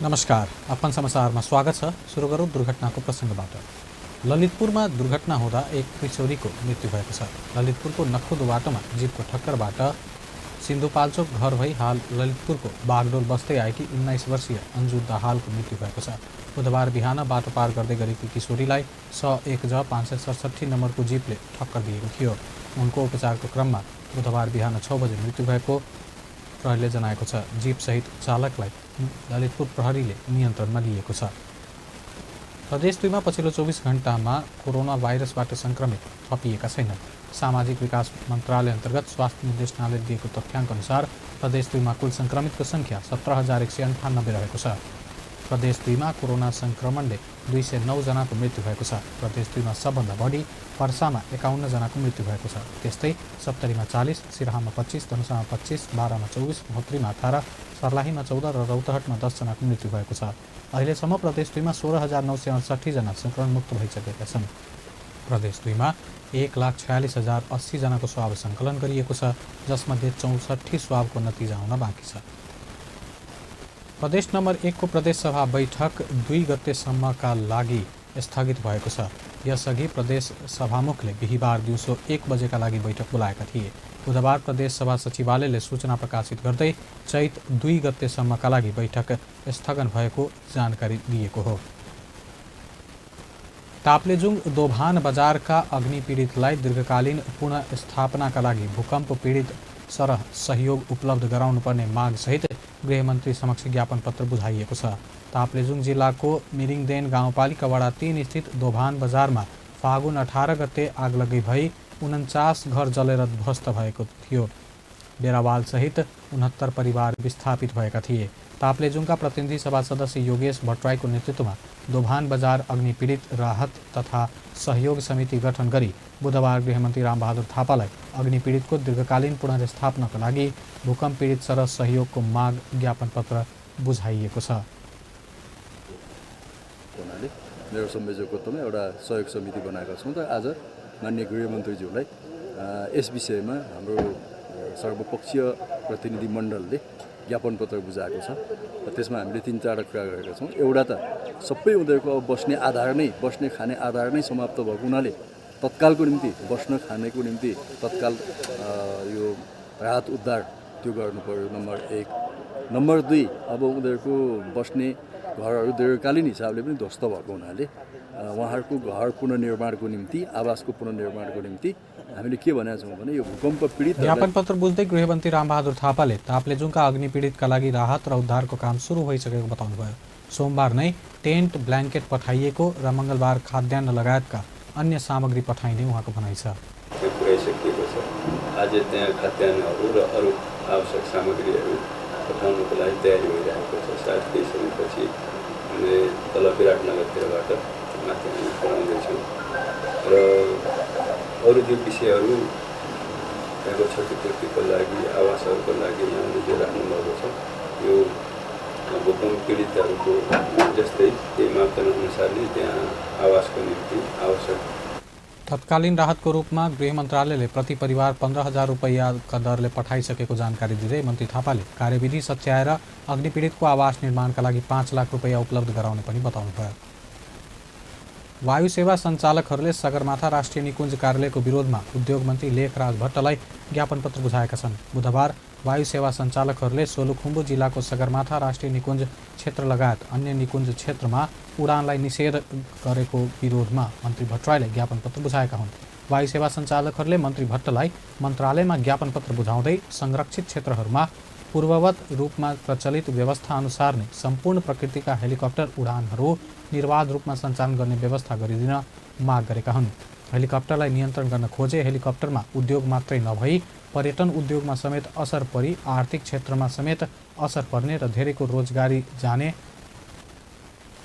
नमस्कार, अपन समाचारमा स्वागत छ। सुरु गरौँ दुर्घटनाको प्रसङ्गबाट। ललितपुरमा दुर्घटना हुँदा एक किशोरीको मृत्यु भएको छ। ललितपुरको नखुद बाटोमा जीपको ठक्करबाट सिन्धुपाल्चोक घर भई हाल ललितपुरको बागडोल बस्दै आएकी 19 वर्षीय अन्जु दाहालको मृत्यु भएको छ। बुधबार बिहान बाटो पार गर्दै गरेकी किशोरीलाई 101 567 नम्बरको जीपले ठक्कर दिएको थियो। उनको उपचारको क्रममा बुधबार बिहान 6 बजे मृत्यु भएको प्रहरीले जनाएको छ। जीपसहित चालकलाई ललितपुर प्रहरीले नियन्त्रणमा लिएको छ। प्रदेश 2मा पछिल्लो 24 घण्टामा कोरोना भाइरसबाट सङ्क्रमित थपिएका छैनन्। सामाजिक विकास मन्त्रालय अन्तर्गत स्वास्थ्य निर्देशनालयले दिएको तथ्याङ्क अनुसार प्रदेश 2मा कुल सङ्क्रमितको सङ्ख्या 17,198 रहेको छ। प्रदेश 2मा कोरोना सङ्क्रमणले 209 जनाको मृत्यु भएको छ। प्रदेश 2मा सबभन्दा बढी पर्सामा 51 जनाको मृत्यु भएको छ। त्यस्तै सप्तरीमा 40, सिराहामा 25, धनुषामा 25, बारामा 24, महोत्तरीमा 18, सर्लाहीमा 14 र रौतहटमा 10 जनाको मृत्यु भएको छ। अहिलेसम्म प्रदेश 2मा 16,968 जना सङ्क्रमणमुक्त भइसकेका छन्। प्रदेश 2मा 1,46,080 जनाको स्वाब सङ्कलन गरिएको छ, जसमध्ये 64 स्वाबको नतिजा आउन बाँकी छ। प्रदेश नम्बर 1 को प्रदेश सभा बैठक 2 गतेसम्मका लागि स्थगित भएको छ। यसअघि प्रदेश सभामुखले बिहिबार दिउँसो 1 बजेका लागि बैठक बोलाएका थिए। बुधबार प्रदेश सभा सचिवालयले सूचना प्रकाशित गर्दै चैत 2 गतेसम्मका लागि बैठक स्थगन भएको जानकारी दिएको हो। ताप्लेजुङ दोभान बजारका अग्निपीडितलाई दीर्घकालीन पुनर्स्थापनाका लागि भूकम्प पीडित सरह सहयोग उपलब्ध गराउनुपर्ने मागसहित गृहमन्त्री समक्ष ज्ञापन पत्र बुझाइएको छ। ताप्लेजुङ जिल्लाको मिरिङदेन गाउँपालिका वडा 3 स्थित दोभान बजारमा फागुन 18 गते आगलगी भई 49 घर जलेर ध्वस्त भएको थियो। बेरावालसहित 69 परिवार विस्थापित भएका थिए। ताप्लेजुङका प्रतिनिधि सभा सदस्य योगेश भट्टराईको नेतृत्वमा दोभान बजार अग्निपीडित राहत तथा सहयोग समिति गठन गरी बुधबार गृहमन्त्री रामबहादुर थापालाई अग्निपीडितको दीर्घकालीन पुनर्स्थापनाका लागि भूकम्प पीडित सरह सहयोगको माग ज्ञापन पत्र बुझाइएको छ। मेरो संयोजकत्वमा एउटा सहयोग समिति बनाएका छौँ र आज माननीय गृहमन्त्रीज्यूलाई यस विषयमा हाम्रो सर्वपक्षीय प्रतिनिधि मण्डलले ज्ञापन पत्र बुझाएको छ। त्यसमा हामीले 3-4 कुरा गरेका छौँ। एउटा त सबै उनीहरूको अब बस्ने आधार नै, बस्ने खाने आधार नै समाप्त भएको हुनाले तत्कालको निम्ति बस्न खानेको निम्ति तत्काल यो राहत उद्धार त्यो गर्नु पर्यो, नम्बर 1। नम्बर 2, अब उनीहरूको बस्ने घरहरू दीर्घकालीन हिसाबले पनि ध्वस्त भएको हुनाले उहाँहरूको घर पुनर्निर्माणको निम्ति, आवासको पुनर्निर्माणको निम्ति हामीले के भनेका छौँ भने यो भूकम्प पीडित ज्ञापन पत्र बुझ्दै गृहमन्त्री रामबहादुर थापाले ताप्लेजुङका अग्निपीडितका लागि राहत र उद्धारको काम सुरु भइसकेको बताउनुभयो। सोमबार नै टेन्ट, ब्ल्याङ्केट पठाइएको र मङ्गलबार खाद्यान्न लगायतका अन्य सामग्री पठाइने उहाँको भनाइ छ। पुर्याइसकिएको छ। आज त्यहाँ खाद्यान्नहरू र अरू आवश्यक सामग्रीहरू पठाउनुको लागि तयारी भइरहेको छ। सायद केही समयपछि हामीले तल विराटनगरतिरबाट माथि हामी पठाउँदैछौँ र अरू जो विषयहरू त्यहाँको क्षतिपूर्तिको लागि, आवासहरूको लागि यहाँले जो राख्नुभएको छ, यो भूकम्प पीडितहरूको जस्तै त्यही मापदण्ड अनुसार नै त्यहाँ आवासको निम्ति आवश्यक तत्कालीन राहतको रूपमा गृह मन्त्रालयले प्रति परिवार 15,000 रुपैयाँका दरले पठाइसकेको जानकारी दिँदै मन्त्री थापाले कार्यविधि सच्याएर अग्निपीडितको आवास निर्माणका लागि 5 लाख रुपैयाँ उपलब्ध गराउने पनि बताउनुभयो। वायु सेवा सञ्चालकहरूले सगरमाथा राष्ट्रिय निकुञ्ज कार्यालयको विरोधमा उद्योग मन्त्री लेखराज भट्टलाई ज्ञापन पत्र बुझाएका छन्। बुधबार वायु सेवा सञ्चालकहरूले सोलुखुम्बु जिल्लाको सगरमाथा राष्ट्रिय निकुञ्ज क्षेत्र लगायत अन्य निकुञ्ज क्षेत्रमा उडानलाई निषेध गरेको विरोधमा मन्त्री भट्टराईलाई ज्ञापन पत्र बुझाएका हुन्। वायु सेवा सञ्चालकहरूले मन्त्री भट्टलाई मन्त्रालयमा ज्ञापन पत्र बुझाउँदै संरक्षित क्षेत्रहरूमा पूर्ववत रूपमा प्रचलित व्यवस्था अनुसार नै सम्पूर्ण प्रकृतिका हेलिकप्टर उडानहरू निर्बाध रूपमा सञ्चालन गर्ने व्यवस्था गरिदिन माग गरेका हुन्। हेलिकप्टरलाई नियन्त्रण गर्न खोजे हेलिकप्टरमा उद्योग मात्रै नभई पर्यटन उद्योगमा समेत असर परी आर्थिक क्षेत्रमा समेत असर पर्ने र धेरैको रोजगारी जाने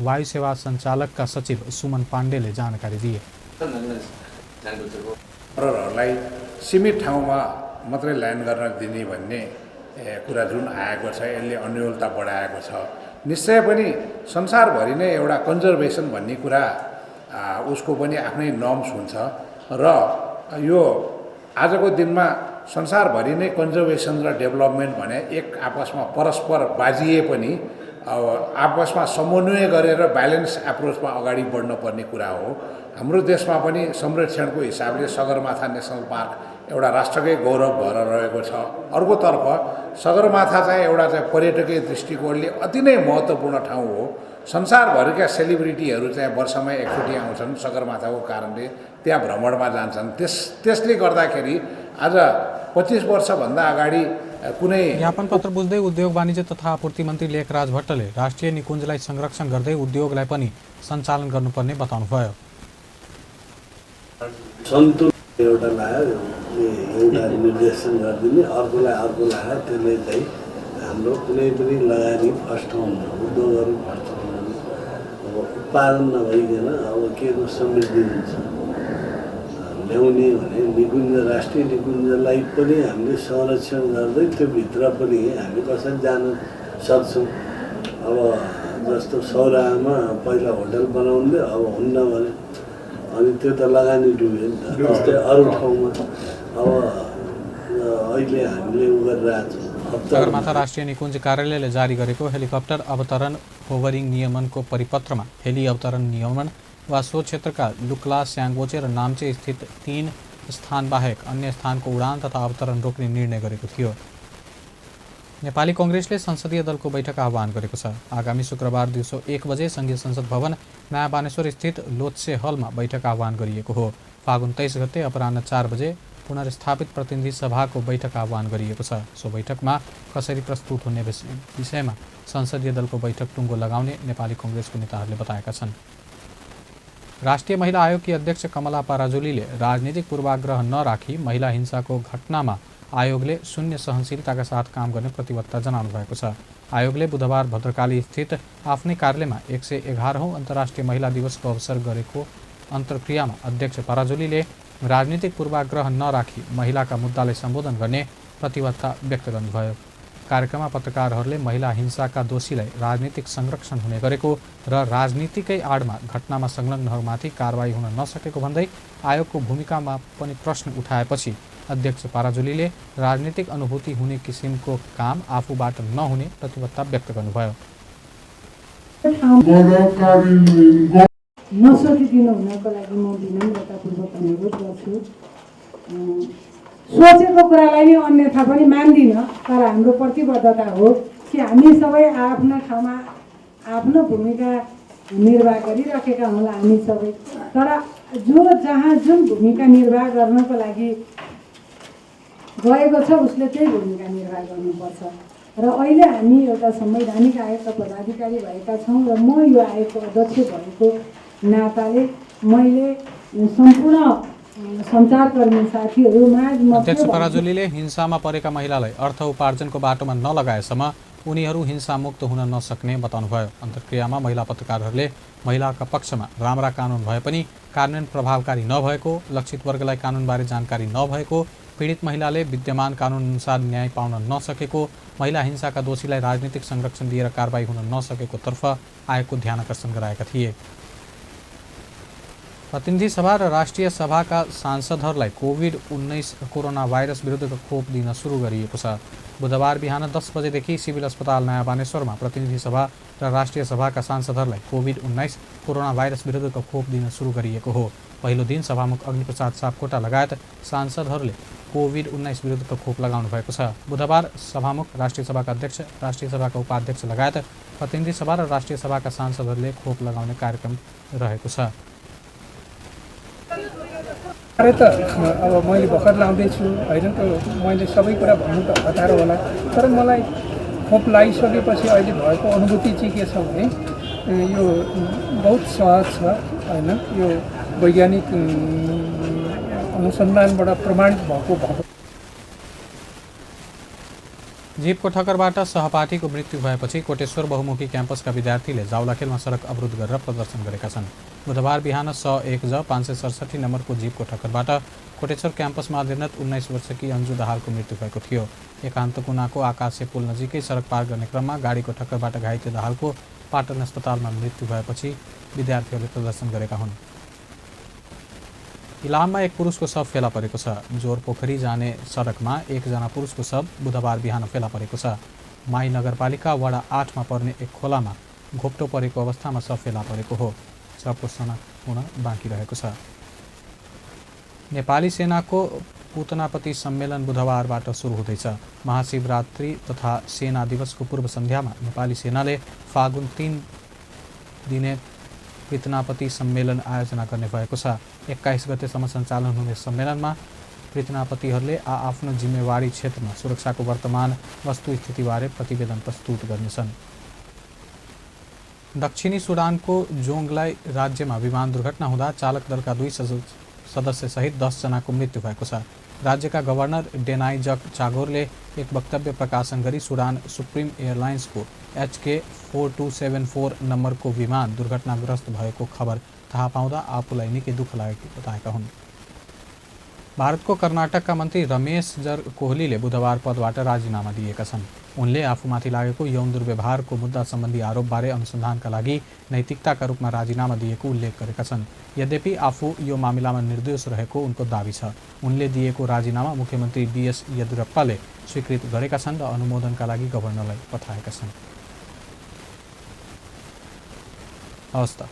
वायु सेवा सञ्चालकका सचिव सुमन पाण्डेले जानकारी दिए। सीमित ठाउँमा मात्रै ल्यान्ड गर्न दिने भन्ने कुरा जुन आएको छ, यसले अन्योलता बढाएको छ। निश्चय पनि संसारभरि नै एउटा कन्जर्भेसन भन्ने कुरा उसको पनि आफ्नै नर्म्स हुन्छ र यो आजको दिनमा संसारभरि नै कन्जर्भेसन र डेभलपमेन्ट भने एक आपसमा परस्पर बाजिए पनि अब आपसमा समन्वय गरेर ब्यालेन्स एप्रोचमा अगाडि बढ्नुपर्ने कुरा हो। हाम्रो देशमा पनि संरक्षणको हिसाबले सगरमाथा नेसनल पार्क एउटा राष्ट्रकै गौरव भएर रहेको छ। अर्कोतर्फ सगरमाथा चाहिँ एउटा चाहिँ पर्यटकीय दृष्टिकोणले अति नै महत्त्वपूर्ण ठाउँ हो। संसारभरिका सेलिब्रिटीहरू चाहिँ वर्षमा एकचोटि आउँछन्, सगरमाथाको कारणले त्यहाँ भ्रमणमा जान्छन्। त्यसले गर्दाखेरि आज 25 वर्षभन्दा अगाडि कुनै ज्ञापन पत्र बुझ्दै उद्योग वाणिज्य तथा आपूर्ति मन्त्री लेखराज भट्टले राष्ट्रिय निकुञ्जलाई संरक्षण गर्दै उद्योगलाई पनि सञ्चालन गर्नुपर्ने बताउनुभयो। सन्तुलन एउटा लायो, एउटा निर्देशन गरिदिने, अर्कोलाई अर्को लायो, त्यसले चाहिँ हाम्रो कुनै पनि लगानी फर्स्ट हुन्न, उद्योगहरू फर्स्ट हुन्न। अब उत्पादन नभइकन अब के समृद्धि हुन्छ ल्याउने भने निकुञ्ज, राष्ट्रिय निकुञ्जलाई पनि हामीले संरक्षण गर्दै त्यो भित्र पनि हामी कसरी जान सक्छौँ। अब जस्तो सौरामा पहिला होटल बनाउँदै अब हुन्न भने अनि त्यो त लगानी डुब्यो नि त। जस्तै अरू ठाउँमा अब अहिले हामीले उ गरिरहेछौँ। सगरमाथा राष्ट्रिय निकुञ्ज कार्यालयले जारी गरेको हेलिकप्टर अवतरण होभरिङ नियमनको परिपत्रमा हेली अवतरण नियमन वा सो क्षेत्रका लुक्ला, स्याङ्बोचे र नाम्चे स्थित 3 स्थान बाहेक अन्य स्थानको उडान तथा अवतरण रोक्ने निर्णय गरेको थियो। नेपाली कङ्ग्रेसले संसदीय दलको बैठक आह्वान गरेको छ। आगामी शुक्रबार दिउँसो 1 बजे संघीय संसद भवन नयाँ बानेश्वर स्थित लोत्से हलमा बैठक आह्वान गरिएको हो। फागुन 23 गते अपराह्न 4 बजे पुनर्स्थापित प्रतिनिधि सभाको बैठक आह्वान गरिएको छ। सो बैठकमा कसरी प्रस्तुत हुने विषयमा संसदीय दलको बैठक टुङ्गो लगाउने नेपाली कङ्ग्रेसको नेताहरूले बताएका छन्। राष्ट्रिय महिला आयोगकी अध्यक्ष कमला पराजुलीले राजनीतिक पूर्वाग्रह नराखी महिला हिंसाको घटनामा आयोगले शून्य सहनशीलताका साथ काम गर्ने प्रतिबद्धता जनाउनु भएको छ। आयोगले बुधबार भद्रकाली स्थित आफ्नै कार्यालयमा 111औं अन्तर्राष्ट्रिय महिला दिवसको अवसर गरेको अन्तर्क्रियामा अध्यक्ष पराजुलीले राजनीतिक पूर्वाग्रह नराखी महिलाका मुद्दालाई सम्बोधन गर्ने प्रतिबद्धता व्यक्त गर्नुभयो। कार्यक्रममा पत्रकारहरूले महिला हिंसाका दोषीलाई राजनीतिक संरक्षण हुने गरेको र राजनीतिकै आडमा घटनामा संलग्नहरूमाथि कारवाही हुन नसकेको भन्दै आयोगको भूमिकामा पनि प्रश्न उठाएपछि अध्यक्ष पराजुलीले राजनीतिक अनुभूति हुने किसिमको काम आफूबाट नहुने प्रतिबद्धता व्यक्त गर्नुभयो। नसकिदिनु हुनको लागि म विनम्रतापूर्वक अनुरोध गर्छु। सोचेको कुरालाई नि अन्यथा पनि मान्दिनँ, तर हाम्रो प्रतिबद्धता हो कि हामी सबै आफ्नो ठाउँमा आफ्नो भूमिका निर्वाह गरिराखेका होला हामी सबै। तर जहाँ जुन भूमिका निर्वाह गर्नको लागि गएको छ उसले त्यही भूमिका निर्वाह गर्नुपर्छ। र अहिले हामी एउटा संवैधानिक आयोगका पदाधिकारी भएका छौँ र म यो आयोगको अध्यक्ष भएको नाताले मैले सम्पूर्ण सञ्चारकर्मी साथीहरूमाझ अध्यक्ष पराजुलीले हिंसामा परेका महिलालाई अर्थ उपार्जनको बाटोमा नलगाएसम्म उनीहरू हिंसामुक्त हुन नसक्ने बताउनुभयो। अन्तर्क्रियामा महिला पत्रकारहरूले महिलाका पक्षमा राम्रा कानुन भए पनि कार्यान्वयन प्रभावकारी नभएको, लक्षित वर्गलाई कानुनबारे जानकारी नभएको, पीडित महिलाले विद्यमान कानुनअनुसार न्याय पाउन नसकेको, महिला हिंसाका दोषीलाई राजनीतिक संरक्षण दिएर कारबाही हुन नसकेको तर्फ आयोगको ध्यान आकर्षण गराएका थिए। प्रतिनिधि सभा र राष्ट्रिय सभाका सांसदहरूलाई कोभिड-19 कोरोना भाइरस विरुद्धको खोप दिन सुरु गरिएको छ। बुधबार बिहान 10 बजेदेखि सिभिल अस्पताल नयाँ बानेश्वरमा प्रतिनिधि सभा र राष्ट्रिय सभाका सांसदहरूलाई कोभिड-19 कोरोना भाइरस विरुद्धको खोप दिन सुरु गरिएको हो। पहिलो दिन सभामुख अग्निप्रसाद सापकोटा लगायत सांसदहरूले कोभिड-19 विरुद्धको खोप लगाउनु भएको छ। बुधबार सभामुख राष्ट्रिय सभाका अध्यक्ष, राष्ट्रिय सभाका उपाध्यक्ष लगायत प्रतिनिधि सभा र राष्ट्रिय सभाका सांसदहरूले खोप लगाउने कार्यक्रम रहेको छ। अरे त अब मैले भर्खर लाउँदैछु होइन त, मैले सबै कुरा भन्नु त हतार होला, तर मलाई खोप लगाइसकेपछि अहिले भएको अनुभूति चाहिँ के छ भने यो बहुत सहज छ होइन। यो वैज्ञानिक अनुसन्धानबाट प्रमाणित भएको जीपको ठक्करबाट सहपाठीको मृत्यु भएपछि कोटेश्वर बहुमुखी क्याम्पसका विद्यार्थीले जाउलाखेलमा सडक अवरोध गरेर प्रदर्शन गरेका छन्। बुधबार बिहान 101 567 नम्बरको जीपको ठक्करबाट कोटेश्वर क्याम्पसमा अध्ययनरत 19 वर्षकी अन्जु दाहालको मृत्यु भएको थियो। एकान्त कुनाको आकाशे पुल नजिकै सडक पार गर्ने क्रममा गाडीको ठक्करबाट घाइते दाहालको पाटन अस्पतालमा मृत्यु भएपछि विद्यार्थीहरूले प्रदर्शन गरेका हुन्। इलाममा एक पुरुषको शव फेला परेको छ। जोर पोखरी जाने सडकमा एकजना पुरुषको शव बुधबार बिहान फेला परेको छ। माई नगरपालिका वडा 8 मा पर्ने एक खोलामा घोप्टो परेको अवस्थामा शव फेला परेको हो। शवको शनाख्त हुन बाँकी रहेको छ। नेपाली सेनाको पुतनापति सम्मेलन बुधबारबाट सुरु हुँदैछ। महाशिवरात्रि तथा सेना दिवसको पूर्व सन्ध्यामा नेपाली सेनाले फागुन 3 दिने पृतनापति सम्मेलन आयोजना गर्ने भएको छ। 21 गतेसम्म सञ्चालन हुने सम्मेलनमा पृतनापतिहरूले आफ्नो जिम्मेवारी क्षेत्रमा सुरक्षाको वर्तमान वस्तुस्थितिबारे प्रतिवेदन प्रस्तुत गर्नेछन्। दक्षिणी सुडानको जोङ्गलाई राज्यमा विमान दुर्घटना हुँदा चालक दलका 2 सदस्यसहित 10 जनाको मृत्यु भएको छ। राज्यका गभर्नर डेनाई जक चागोरले एक वक्तव्य प्रकाशन गरी सुडान सुप्रिम एयरलाइन्सको HK4274 नम्बरको विमान दुर्घटनाग्रस्त भएको खबर थाहा पाउँदा आफूलाई निकै दुःख लागेको बताएका हुन्। भारतको कर्नाटकका मन्त्री रमेश जर कोहलीले बुधबार पदबाट राजीनामा दिएका छन्। उनले आफूमाथि लागेको यौन दुर्व्यवहारको मुद्दा सम्बन्धी आरोपबारे अनुसन्धानका लागि नैतिकताका रूपमा राजीनामा दिएको उल्लेख गरेका छन्। यद्यपि आफू यो मामिलामा निर्दोष रहेको उनको दावी छ। उनले दिएको राजीनामा मुख्यमन्त्री BS येदियुरप्पाले स्वीकृत गरेका छन् र अनुमोदनका लागि गभर्नरलाई पठाएका छन्। हवस् त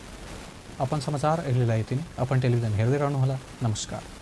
अपन समाचार अहिलेलाई यति नै। अपन टेलिभिजन हेर्दै रहनुहोला। नमस्कार।